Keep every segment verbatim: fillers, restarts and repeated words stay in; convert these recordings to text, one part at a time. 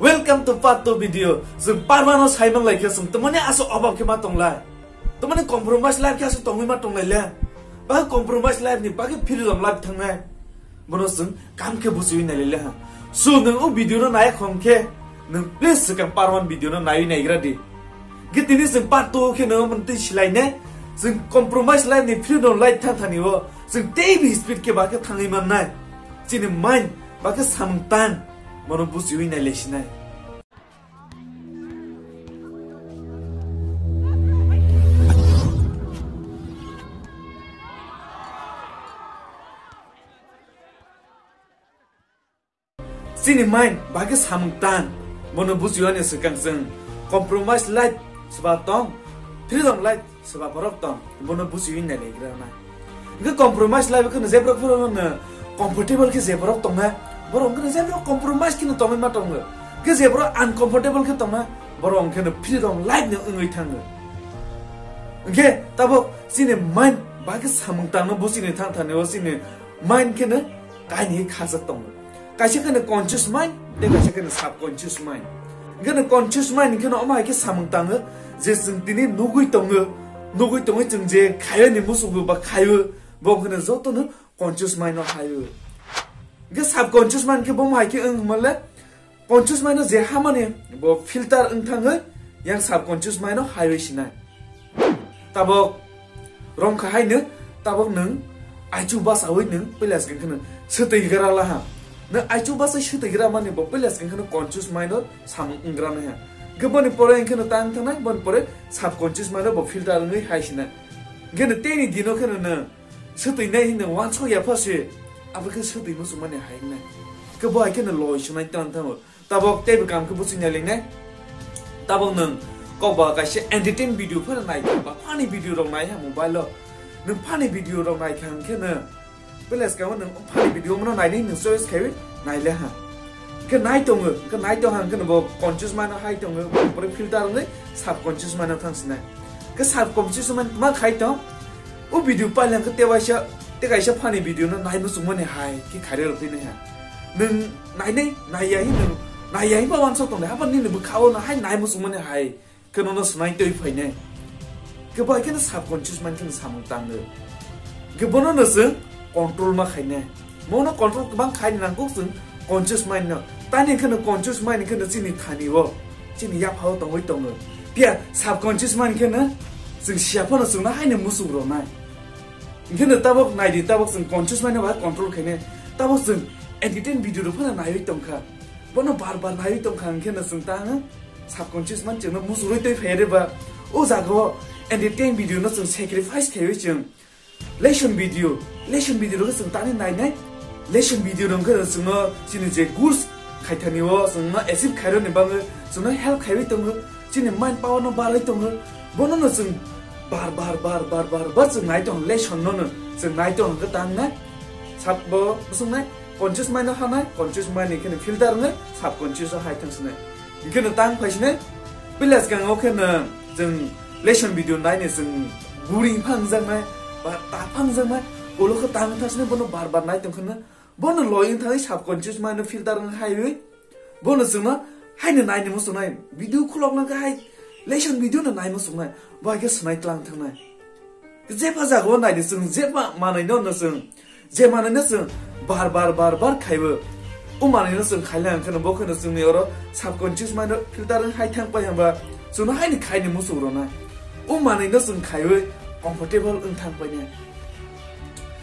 Welcome to part two video. Chwng part one o sai man lai khe chwng tamani aswk obab khe ma tong lai. Tamani compromise life khe aswk tongwi ma tong lai le. Ba compromise life ni bagwi freedom life thangnai. Bono chwng kam khe buchiwi nai le ha. So nwng o video no nai khong khe nwng please swkang part one video no naiwi naigra di. Ge tini chwng part two khe no mantwi silai ne. Chwng compromise life ni freedom life thang thani o. Chwng tei bi speed khe ba khe thangwi man nai. Chini mind ba khe samung tang. Bono buchiwi nai le sinai. Chini mind ba khe samung tang. Bono buchiwi ani swkang chwng compromise life swba tong, freedom life swba borok tong. Bono buchiwi nai le gra na. Hwnkhe compromise life kheno je borok phano no comfortable khe je borok tongna, borok hwnkhe je borok compromise kheno tongwi ma tongo. Hwnkhe je borok uncomfortable khe tongna, borok hwnkhe no freedom life no wngwi thango. Hwnkhe tabok chini mind ba khe samung tangno buchini thang thani o chini mind kheno kaini khajak tongo. Kaisa kheno conscious mind, tei kaisa kheno subconscious mind. Hwnkhe no conscious mind hwnkhe no omo hai khe samung tango, je chwng tini nugwi tongo, nugwi tongwi chwng je khayo ni muchungo ba khayo, bo hwnkhe no joto no conscious mind no haio. Hwnkhe subconscious mind khe bo hai khe wng hwnle, conscious mind no je hamani bo filter wng thangwi yang subconscious mind no haiwi sinai. Tabok rom kha haino, tabok nwng aichu basawi nwng pwila swkang kheno swtwi gra la ha. Nwng aichu basai swtwi gra mani bo pwila swkang kheno conscious mind no samung wng gra nai ha. Hwnkhe boni pore hwnkhe no tang thangnai, boni pore subconscious mind no bo filter wngwi hai sinai. Hwnkhe no tei ni dino kheno nwng swtwi nai hinwi uansuk ya pha se, abo khe swtwi muchung mani hai wngnai. Khe bo hai kheno loi sunai tang thango. Tabok teibo kam khe buchung ya lingnai. Tabok nwng kok ba kaisa entertain video phano nai kha ba funny video rok nai ha mobile o. Nwng funny video rok nai kha hwnkhe no pwila swkang nwng funny video mano nainai nwng choice khaiwi nai le ha. Hwnkhe nai tongo, hwnkhe nai tong ha hwnkhe no bo conscious mind no hai tongo, bo pore filter wngwi subconscious mind no thang sinai. Hwnkhe subconscious mind ma khai tong, o video paileng khe tewaisa, tei kaisa funny video no nai muchung mani hai khe khairwi rw phinai ha. Nwng nainai, naiya hi nwng, naiya hi ba uansuk tongnai, haphano nini bwkha o no hai nai muchung mani hai khe nono swnaitwi phainai. Khe bo hai kheno subconscious mind kheno samung tango. Khe bono no chwng control ma khainai. Mono control kwbang khaini nangkuk chwng conscious mind no. Tani kheno conscious mind kheno chini thani o, chini yapha o tongwi tongo. Phiya subconscious mind kheno chwng siya phano chwngno haino muchung rwnai. Hwnkhe no tabok naidi, tabok chwng conscious mind no bahai control khainai. Tabok chwng entertain video rok phano naiwi tongkha. Bono bar bar naiwi tongkha hwnkhe no chwng tang subconscious mind chwngno muchurwi twi phaiya de ba. O jaga o entertain video no chwng sacrifice khaiwi chwng lesson video, lesson video rok chwng tani nainai. Lesson video rok wngkhe chwngno chini je goals khaithani o chwngno achieve khairokni bagwi chwngno help khaiwi tongo, chini mind power no barwi tongo. Bono no chwng bar bar bar bar bar bar chwng nai tong, lesson no no chwng nai tong hwnkhe tang nai. Sat bo bwswk nai conscious mind no hanai, conscious mind ni kheno filter wngnai, subconscious o hai thang sinai. Hwnkhe no tang phai sinai, pila swkang o kheno chwng lesson video nai ni chwng guri phang jaknai, ba ta phang jaknai, ulo khe tang thang sinai, bono bar bar nai tong kheno, bono loi wng thangwi subconscious mind no filter wng haiwi, bono chwngno haino naini muchungnai, video khulokna khe hai lesson video no nai muchungnai, bo hai khe swnaitlang thangnai. Jepha jaga o naidi chwng jepha manwi no no chwng, je manwi no chwng bar bar bar bar khaibo. O manwi no chwng khaile ang kheno bo kheno chwngni oro subconscious mind o filter wng hai thang pai hwnba chwngno haini khaini muchung rwnai. O manwi no chwng khaiwi comfortable wng thang pai ne.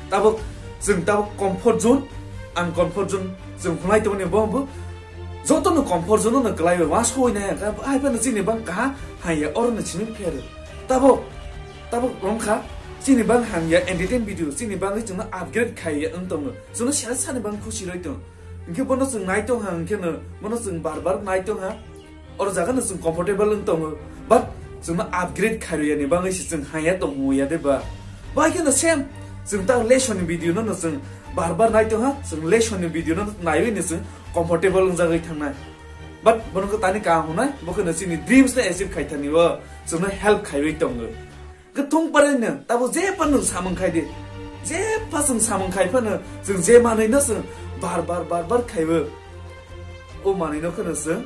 Tabok chwng tabok comfort zone, ang comfort zone chwng khulai tongni bo bo joto no comfort zone no kwlai bai uansukwi nai ang kha, hai phano chini bang kaha haiya oro no simi pher. Tabok, tabok wngkha chini bang hamya entertain video, chini bangwi chwngno upgrade khaiya wng tongo. Chwngno sal sani bang khusi roi tong. Hwnkhe bono chwng nai tong ha, hwnkhe no bono chwng bar bar nai tong ha. Oro jaga no chwng comfortable wng tongo, but chwngno upgrade khairwi yani bangwi se chwng haiya tong ya de ba. Bai khe no same, chwng ta lesson ni video no no chwng bar bar nai tong ha, chwng lesson ni video no naiwi ni chwng comfortable wngjagwi thangnai. But bono khe tani kaham hwnai, bo kheno chini dreams no achieve khai thani o chwngno help khaiwi tongo. Khe thung pare no, tabo jepha nwng samung khai di. Jepha chwng samung khai phano chwng je manwi no chwng bar bar bar bar khaibo. O manwi no kheno chwng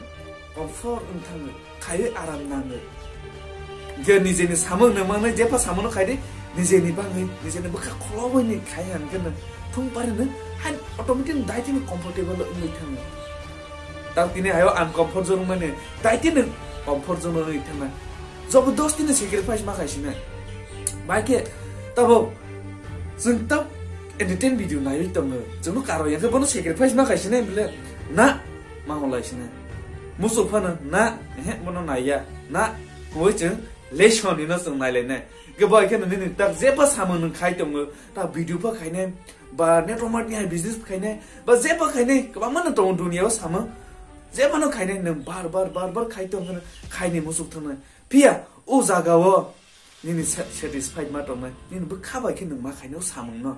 comfort wng thango, khaiwi aram nango. Je nijeni samung nang mangnai, jepha samung no khaidi, nijeni bangwi, nijeni bwkha kholobwi ni khai hang kheno thung pari no, hai automatic dai tini comfortable wngwi thango. Tang tini ayo uncomfort zone mane, dai tini comfort zone wngwi thangna. Jobo dos tini sacrifice ma khai sinai. Bai khe, tabo, chwng tab entertain video naiwi tongo. Chwngno karo yang khe bono sacrifice ma khai sinai bile. Na, ma holai sinai. Musu phano, na, ehe, bono naiya. Na, hoi chwng, lesson ni no chwng nailainai. Khe bai khe nini tak jeba samung nung khai tongo. Ta video pha khainai, ba network marketing hai business pha khainai, ba jeba khainai, kwbangma no tongo dunia o samung. Jeba no khainai nung bar bar, bar bar khai tong kheno khaini musuk thangnai. Phiya o jaga o nini sa-, satisfied ma tongnai, nini bwkha bai khe nung ma khainai o samung no.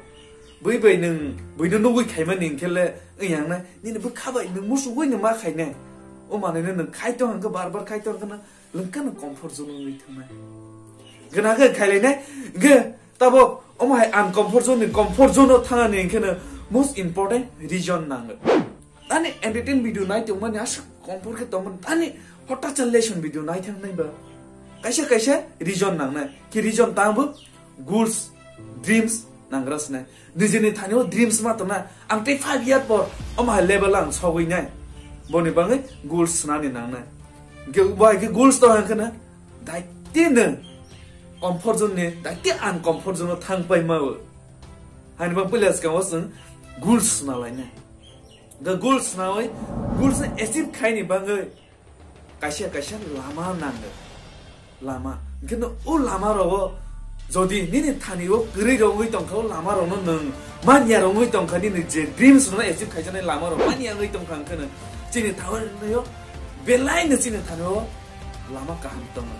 Bui bai nung, buino nugui khaimani hwnkhe le wng yang nai, nini bwkha bai nung musugui nung ma khainai. O manwi no nung khai tong hwnkhe bar bar khai tong kheno lungkha no comfort zone wngwi thangnai. Gana khe khailainai, ge tabo omo hai uncomfort zone ni comfort zone o thangnani hwnkhe no most important reason nango. Tani entertain video nai tongmani aswk comfort khe tongmani, tani hotacha lesson video nai thangnai ba. Kaisa kaisa reason nangnai. Ki reason tangbo goals, dreams nangra sinai. Nijini thani o dreams ma tongna. Ang tei five year por omo hai level ang sogwi nai. Boni bangwi goals snani nangnai. Ge bai ge goals to hang khana. Daite nang comfort zone ni, daite uncomfort zone o thang pai ma o. Hani bang pila skang o chwng goals sna lainai. Ga goals sna oi, goals na achieve khaini bangwi kaisa kaisa lama nango. Lama. Hwnkhe no o lama rogo jodi nini thani o kwrwi rogwi tongkha, o lama rogno nwng manya rogwi tongkha, nini je dreams rogno achieve khaijaknai lama rog manya wngwi tongkha, hwnkhe no chini thani o belai no chini thani o lama kaham tongo.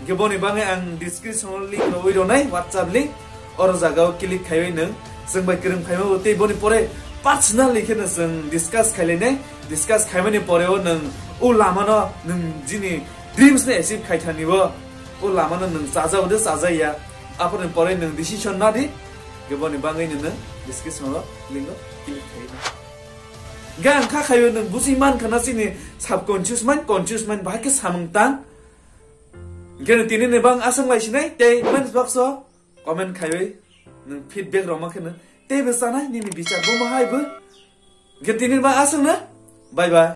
Hwnkhe boni bagwi ang description o link rogwi ronai WhatsApp link. Oro jaga o click khaiwi nwng chwng bai kwrwng phaima bo tei boni pore personally khe no chwng discuss khailainai. Discuss khaimani pore o nwng o lama no nwng jini dreams no achieve khaithani o, o lama no nwng chajago de chajaya. Aphorni pore nwng decision na di. Hwnkhe boni bagwi nwng description o link o click khaiwi nai. Hwnkhe ang kha khaiwi nwng bujui man khana chini subconscious mind, conscious mind bahai khe samung tang. Hwnkhe no tini ni bang aswk lai sinai tei comment box o comment khaiwi nwng feedback rwma khe no teibo chanai nini bichar bo ma hai bo. Hwnkhe tini ni bang aswk no. Bye bye.